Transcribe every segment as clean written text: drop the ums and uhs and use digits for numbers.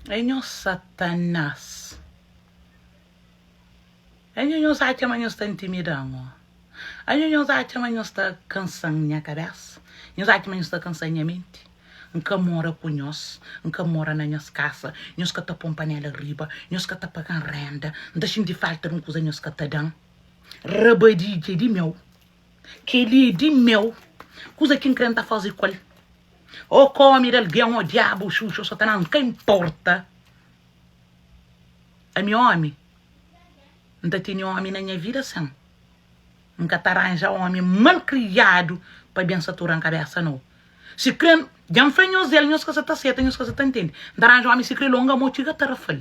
É nhos satanás. Anho nhos atxa ma nhos ta intimida-m o? Anho nhos atxa ma nhos ta kansa-m nha kabésa? Nhos atxa ma nhos ta kansa-m nha menti? N ka mora ku nhos, N ka mora na nhos kasa, nhos ka ta pô-m panéla riba, nhos ka ta paga-m rénda, N ta xinti falta di un kuza nhos ka ta da-m. Rabadidja é di meu, kel-li é di meu, kuza ki N krê N ta faze ku el. Ô kómi di algen, ô diabu, ô xuxa, ô satanás, N ka inporta. Ami ómi, N ta tene ómi na nha vida sen N ka ta ranja ómi malkriadu pa ben satura-m kabésa, nau. Si kre, dja N fla nhos el, nhos ka sa ta seta, nhos ka sa ta ntende. N ta ranja ómi si kre longa mô txiga tarafal.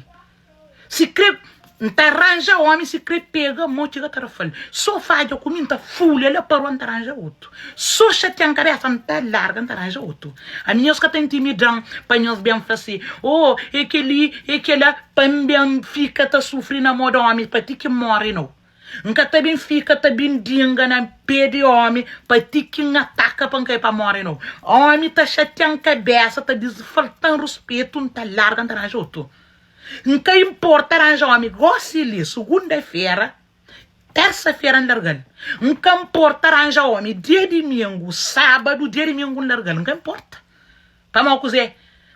Si kre, N ta ranja ómi si kre pega mô txiga tarafal. So fadja ku mi, N ta fulha la pa rua, N ta ranja otu. So xatia-m kabésa, N ta larga, N ta ranja otu. Ami nhos ka ta intimida-m pa nhos ben fla si, Oh, é kel-li, é kel-la, pa N ben fika ta sufri na mô di ómi pa ti ki N móre, nau. N ka ta ben fika ta bindinga na pé di ómi pa ti ki N ataka pa N kai pa móre, nau. Ómi ta xatia-m kabésa, ta disfalta-m ruspetu, N ta larga, N ta ranja otu. N ka inporta ranja ómi gósi li, sugunda-fera, térsa-fera N larga-l. N ka nporta ranja ómi dia dimingu, sábadu, dia dimingu N larga-l. N ka inporta. Pamodi kuzê?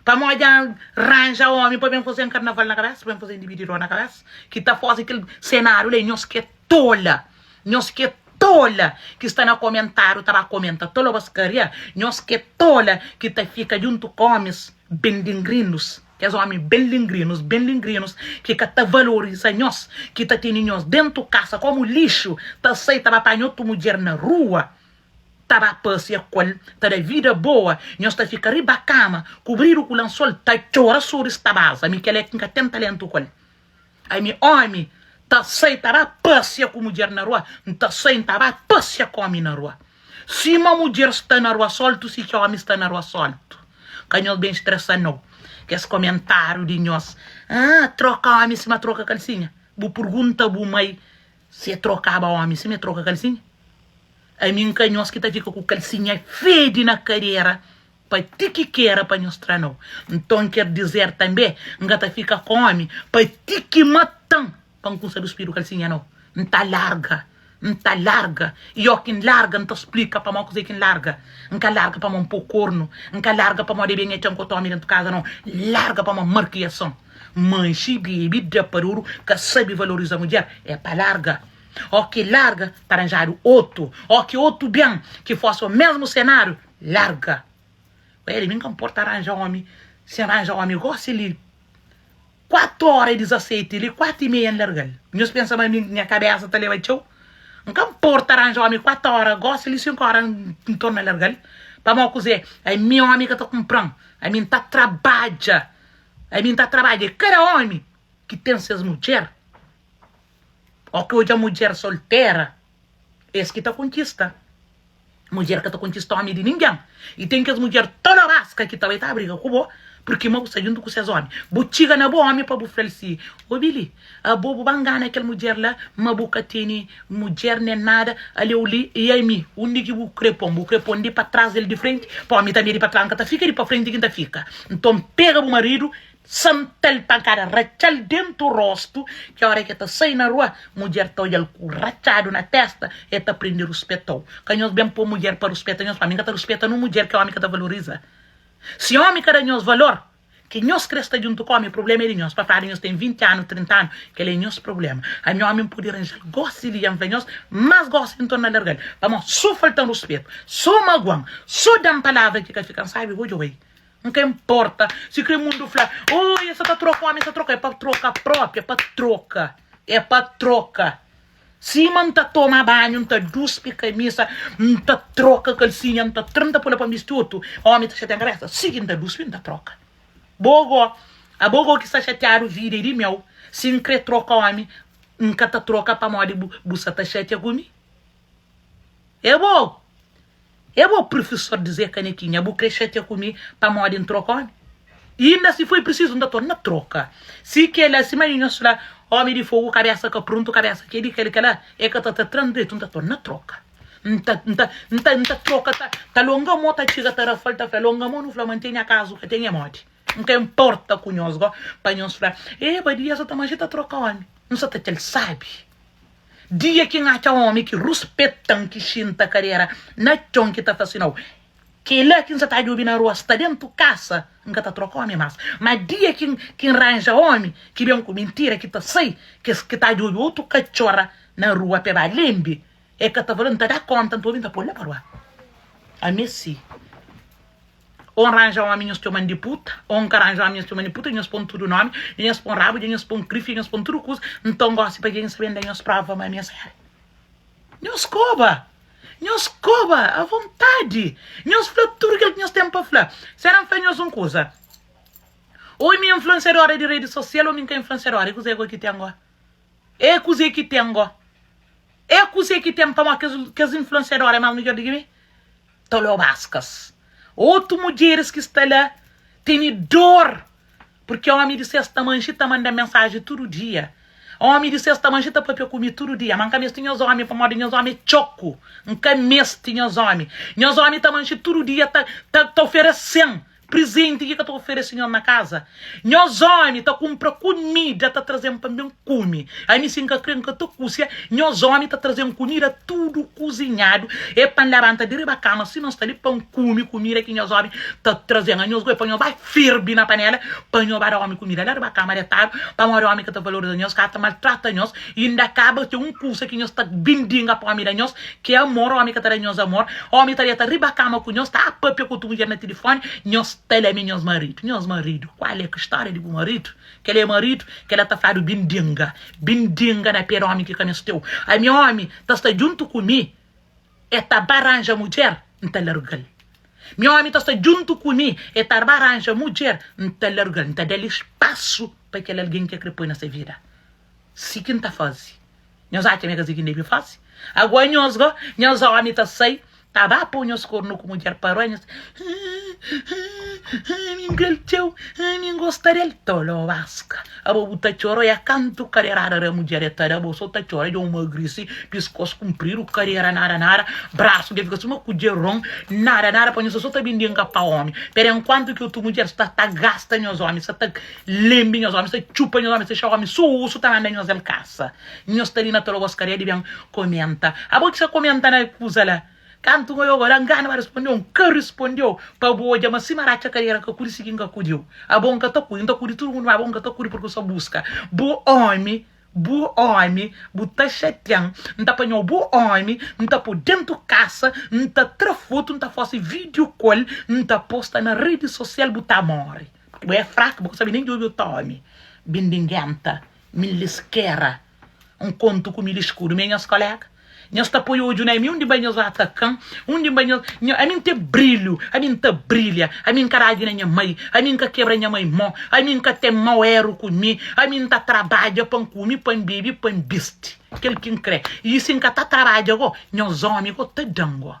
Pamodi dja N ranja ómi pa ben faze-m karnaval na kabésa, pa ben faze-m dibididor na kabésa, ki ta faze kel senáriu la. I nhos ki é tola, nhos ki é tola ki sta na komentáriu ta ba komenta tolobaskaria, nhos ki é tola ki ta fika djuntu ku ómis ben dingrinus. Kes ómi ben lingrinus, ben lingrinus, ki ka ta valoriza nhos, ki ta tene nhos déntu kasa kómu lixu, ta sai ta ba panha otu mudjer na rua, ta ba pasia ku el, ta da vida boa, nhos ta fika riba kama, kubridu ku lansol, ta txora soris ta baza. Ami kel-la ki N ka ten talentu ku el. Ami ómi ta sai ta ba pasia ku mudjer na rua, N ta sai N ta ba pasia ku ómi na rua. Sima mudjer sta na rua soltu, si ki ómi sta na rua soltu. Ka nhos ben stresa nau. Kes komentáriu di nhos, Ah, troka ómi sima troka kalsinha. Bu purgunta bu mai si e trokaba ómi sima e troka kalsinha? Ami N ka nhos ki ta fika ku kalsinha fedi na kadera Pa ti ki kera pa nhos tra nau. Nton ker dizer tanbe N ka ta fika ku omi pa ti ki matan pa N kunsa duspidu kalsinha nau. N ta larga, N ta larga i o ki N larga N ta splika pamo kuze ki N larga. N ka larga pamo N po kornu, N ka larga pamodi e ben e txan ku otu omi dentu kaza nau. N larga pamo markiason. Manxi, bebe, da pa duru, ka sabi valoriza mudjer, e pa larga. O ki larga ta ranjadu otu, o ki otu ben ki fosi o mesmu senariu Larga Oia di mi nka nporta ranja omi Si N ranja omi gosi li 4 ora i 17 li 4 i meia N larga-l Nhos pensa ma mi nha kabesa ta leba txeu N ka nporta ranja omi 4 ora gosi li 5 ora N torna larga-l Pamodi kuzê ami omi ka ta kunpra-m Ami N ta trabadja Ami N ta trabadja I kada omi ki ten ses mudjer O ki odja mudjer soltera Es ki ta konkista. Mudjer ka ta konkista omi di ningen. I ten kes mudjer toloraska ki ta bai ta briga ku bo purki ma bu sta djuntu ku ses omi. Bu txiga na bu omi pa bu fla-l si, Obi li, abo bu ba ngana kel mudjer la ma bu ka tene mudjer nen nada, ale-u li i ami. Undi ki bu kre pon? Bu kre pon di pa tras el di frenti? Pa omi tanbe di pa tras, N ka ta fika di pa frenti ki N ta fika. Nton pega bu maridu Santa-l pankada, ratxa-l dentu rostu, ki ora ki e ta sai na rua, mudjer ta odja-l ku ratxadu na testa, e ta prende ruspeta-u. Ka nhos ben po mudjer pa ruspeta nhos, pamodi N ka ta ruspeta nun mudjer ki omi ka ta valoriza. Si omi ka da nhos valor, ki nhos kre sta djuntu ku omi, prublema é di nhos. Pa fladu nhos ten 20 anu, 30 anu, kel-la é nhos prublema. Ami omi N pode ranja-l gosi li, dja N fla nhos, mas gosi N torna larga-l, pamodi so falta-m ruspetu, so magua-m, so da-m palavra ki ka fika-m sabi, odja oi. N ka inporta si kre mundu fla, Oi, es sa ta troka omi, es sa troka. É pa troka propi, é pa troka, é pa troka. Sima N ta toma banhu, N ta duspi kamisa, N ta troka kalsinha, N ta tra, N ta pula pa N bisti otu. Omi ta xatia-m kabesa, si ki N ta duspi, N ta troka. Bo go, abo go ki sta xatiadu, vida é di meu. Si N kre troka omi, N ka ta troka pamodi bu sa ta xatia ku mi. É bo! É bo prufesor di Zé Kanekinha, bu kre xatia ku mi pamodi N troka omi? Inda si foi prisizu N ta torna troka. Si kela, sima nho fla, omi di fogu, kabesa ka pruntu, kabesa keli, keli, kela, e ka ta ta tra-m dretu, N ta torna troka. N ta, N ta, N ta, N ta troka, ta, ta longa mo, ta txiga, ta rafal, ta fla, longa mo, nu fla ma N tene akazu, ka ten e modi. N ka inporta ku nhos go pa nhos fla, E, Badia sa ta manxe ta troka omi. N sa ta txal sabi. Dia ki N atxa omi ki ruspeta-m ki xinta kadera na txon ki ta fla si nau, Kela ki N sa ta djobe na rua sta dentu kasa, N ka ta troka omi mas. Ma dia ki ki N ranja omi ki ben ku mintira ki ta sai, kes ki ta djobe otu katxora na rua pa e ba lenbe, e ka ta fla, N ta da konta, N ta obi N ta pô-l la pa rua. Ami é si. Ô N ranja omi nhos txoma-m di puta, ô N ka ranja omi nhos txoma-m di puta, nhos pô-m tudu nomi, dja nhos pô-m rabu, dja nhos pô-m krifi, dja nhos pô-m tudu kuza, nton gosi pa dja N sa ben da nhos prova ma ami é sériu. Nhos koba! Nhos koba avontadi! Nhos fla tudu kel ki nhos ten pa fla. Sera N fla nhos un kuza, Ô mi é influensiadora di redi sosial ô mi N ka influensiadora, é kuzê go ki ten go? É kuzê ki ten go? É kuzê ki ten pamodi kes, kes influensiadora é más midjór di ki mi? Tolobaskas. Otu mudjeris ki sta la tene dor Purki omi di ses ta manxi ta manda mensaji tudu dia. Omi di ses ta manxi ta papia ku mi tudu dia. Ma N ka meste nhos omi, pamodi nhos omi é txoku. N ka meste nhos omi. Nhos omi ta manxi tudu dia ta ta ta oferese-m prizenti ki ka ta oferese nhos na kaza. Nhos omi ta kunpra kumida ta traze-m pa N ben kume. Ami si N ka kre N ka ta kusia. Nhos omi ta traze-m kumida tudu kuzinhadu. É pa N labanta di riba kama sima N sta li pa N kume kumida ki nhos omi ta traze-m. Anhos goi pa nhos bai Firbi na panela pa nho ba da omi kumida la riba kama detadu, pamodi omi ka ta valoriza nhos, ka ta maltrata nhos, inda kaba ten un kusa ki nhos ta bindinga pa omi da nhos, ki é amor, omi ka ta da nhos amor, omi ta deta riba kama ku nhos, ta papia ku otu mudjer na tilifoni, nhos ta lame nhos maridu, nhos maridu, kual é ki stória di bu maridu? Kel é maridu, kel la ta fladu bindinga, bindinga na pé di omi ki ka mesteu, ami omi ta sta djuntu ku mi, E ta ba ranja mudjer, N ta larga-l. Mi ómi ta sta djuntu ku mi, e ta ba ranja mudjer, N ta larga-l. N ta da-l spasu pa kel algen ki e kre poi na se vida. Si ki N ta faze. Nhos atxa ma é ka si ki N debe faze? Agó nhos go, nhos ómi ta sai, ta ba poi nhos kornu ku mudjer pa rua, nhos, Mi N kre-l txeu, mi N gosta del. Tolobaska! Abo bu ta txora oia kantu kaderada da mudjer e ta da bo so ta txora dja uma grisi piskos kunpridu kadera nada nada brasu dja fika suma kudjeron nada nada pa nhos so ta bindinka pa omi pero enkuantu ki otu mudjer sta ta gasta nhos omi sta ta lembi nhos omi sta txupa nhos omi sta dexa omi so usu ta manda nhos el kasa nhos sta li na toloboskaria di ben komenta abo ki sta komenta na kuza la. Kantu N oiba da ngana ba rispondeu, N ka rispondeu pa bu odja ma sima ratxa kadera N ka kudi si ki N ka kudiu. Abo N ka ta kudi, N ta kudi tudu mundu ma abo N ka ta kudi purki bu sa buska bu omi, bu omi, bu ta xatian, N ta panhau bu omi, N ta pô dentu kasa, N ta tra fotu, N ta fase video call, N ta posta na redi sosial bu ta more. Purki bu é fraku, bu ka sabe nen djobe otu omi. Bindingenta, miliskera. Un kontu ku mi skudu mi é nhos kolega Nhos ta poi odju na mi undi bai nhos atakan Undi bai nhos nho ami N ten brilhu ami N ta brilha Ami N ka dadji na nha mai ami N ka kebra nha mai mo Ami N ka ten mau eru ku mi Ami N ta trabadja pa N kume pa N bebe pa N bisti kel ki N kre I si N ka ta trabadja go nhos omi go ta dan go.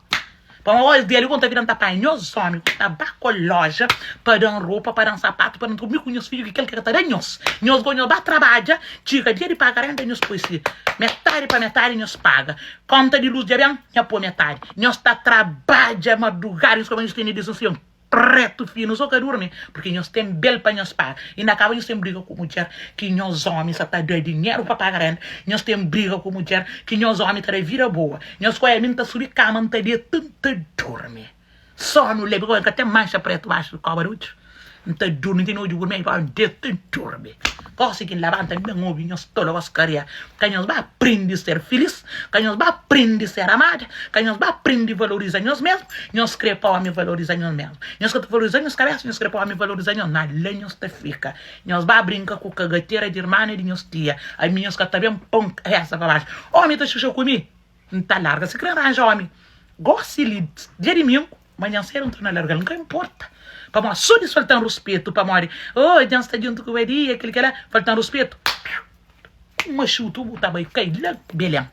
Pamodi óis di el ku N ta bira N ta panha nhos ómi ku ta ba ko lója pa da-m ropa, pa da-m sapatu, pa da-m tudu. Mi ku nhos fidju ki kel ki ka ta da nhos. Nhos go nhos ba trabadja, txiga dia di paga renda nhos poi si metadi pa metadi nhos paga. Konta di lus dja ben, nha poi metadi. Nhos ta trabadja madrugada, nhos ka ba nhos tene disunsion. Pretu finu so ka durmi Purki nhos ten bel pa nhos paga Inda kaba nhos ten briga ku mudjer Ki nhos omi sa ta da dinheru pa paga renda Nhos ten briga ku mudjer Ki nhos omi ta da vida boa Nhos ku ami N ta subi kama N ta deta N ta durmi Sonu lebe N ka ten manxa pretu baxu di koba di odju N ta durmi N tene odju burmedju pa N deta N durmi Gosi ki N labanta N ben obi nhos tola bos karia Ka nhos ba prende ser filis Ka nhos ba prende ser amada Ka nhos ba prende valoriza nhos mesmu Nhos kre pa omi valoriza nhos mesmu Nhos ka ta valoriza nhos kabesa Nhos kre pa omi valoriza nhos Na la nhos ta fika Nhos ba brinka ku kagatera di irmana di nhos tia Ami nhos ka ta ben pon kabesa pa baxu Omi ta xuxa ku mi N ta larga Si kre N ranja omi Gosi li dia dimingu Manhan sedu N torna larga-l N ka inporta Pamodi so di falta-m ruspetu Pamodi Oh dja N sta djuntu ku Badia Kel kel la Falta-m ruspetu Piu Ku un maxutu bu ta bai kai la Belén.